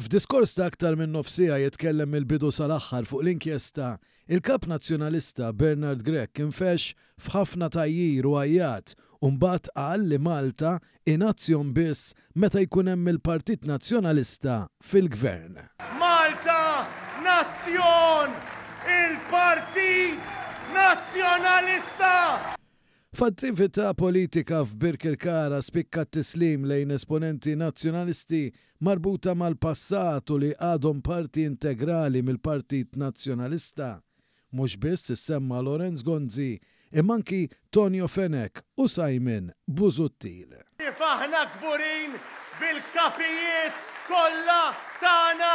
F'diskors ta' aktar minn nofs siegħa jitkellem mill-bidu sal-aħħar fuq l-inkjesta, il-Kap Nazzjonalista Bernard Grech infexx f'ħafna tgħajjir u għajjat u mbagħad qal li Malta hi nazzjon biss meta jkun hemm il-Partit Nazzjonalista fil-Gvern. Malta nazzjon! Il-Partit Nazzjonalista! F'attività politika f'Birkirkara spikka t-tislim lejn esponenti Nazzjonalisti marbuta mal-passat u li għadhom parti integrali mill-Partit Nazzjonalista. Mhux biss issemma Lawrence Gonzi imma anki Tonio Fenech u Simon Busuttil. Kif aħna kburin bil-kapijiet kollha tagħna!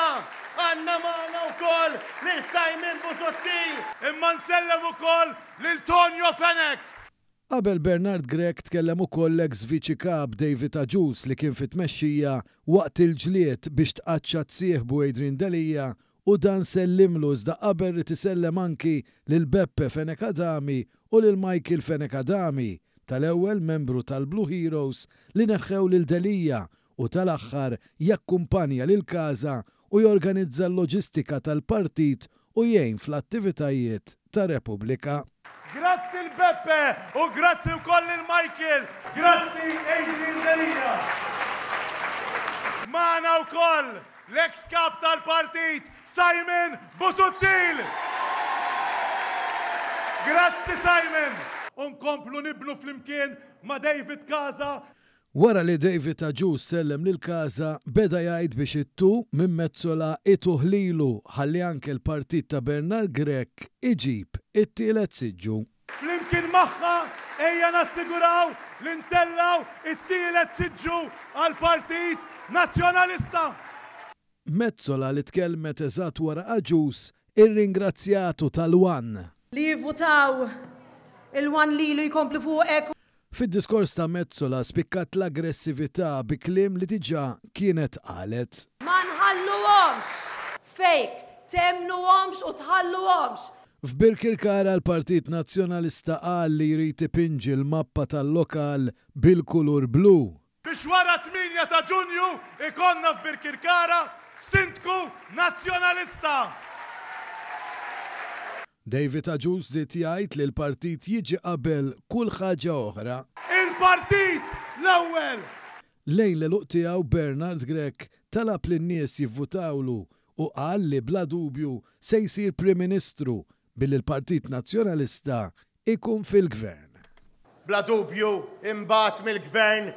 Għandna magħna wkoll lil Simon Busuttil. Imma nsellem ukoll lil Tonio Fenech. Qabel Bernard Grech tkellem ukoll l-eks Viċi Kap David Agius li kien fit-tmexxija waqt il-ġlied biex tqaċċat sieħbu Adrian Delia u dan sellimlu iżda qabel ried isellem anki lil Beppe Fenech Adami u lil Michael Fenech Adami, tal-ewwel membru tal-Blue Heroes li neħħew lil Delia u tal-aħħar jakkumpanja lil Casa u jorganizza l-loġistika tal-partit u jgħin fl-attivitajiet ta' Repubblika. Grazzi 'l Beppe u grazzi wkoll lil Michael. Grazzi Adrian Delia. Magħna wkoll l-eks Kap tal-Partit Simon Busuttil. Grazzi Simon. U nkomplu nibnu flimkien ma' David Casa. Wara li David Agius sellem lil Casa, beda jgħid biex it-tu minn Metsola ituh lilu ħalli anke l-partit ta' Bernard Grech iġib it-tielet siġġu. Flimkien magħha ejja nassiguraw li ntellgħu it-tielet siġġu għall-Partit Nazzjonalista. Metsola li tkellmet eżatt wara Agius irringrazzjatu tal-one. Li jivvutaw il-one lilu jkomplu fuqek. Fid-diskors ta' Metsola spikkat l-aggressività bi kliem li diġà kienet qalet. Ma nħalluhomx! Fake! Temmnuhomx u tħalluhomx! F'Birkirkara l-Partit Nazzjonalista qal li jrid ipinġi l-mappa tal-lokal bil-kulur blu. Biex wara t-tmienja ta' Ġunju jkollna f'Birkirkara Sindku Nazzjonalista. David Agius żied jgħid li l-partit jiġi qabel kull ħaġa oħra. Il-partit l-ewwel! Lejn l-għeluq tiegħu Bernard Grech talab lin-nies jivvutawlu u qal li bla dubju se jsir Prim Ministru billi l-Partit Nazzjonalista ikun fil-Gvern. Bla dubju imbagħad mill-Gvern.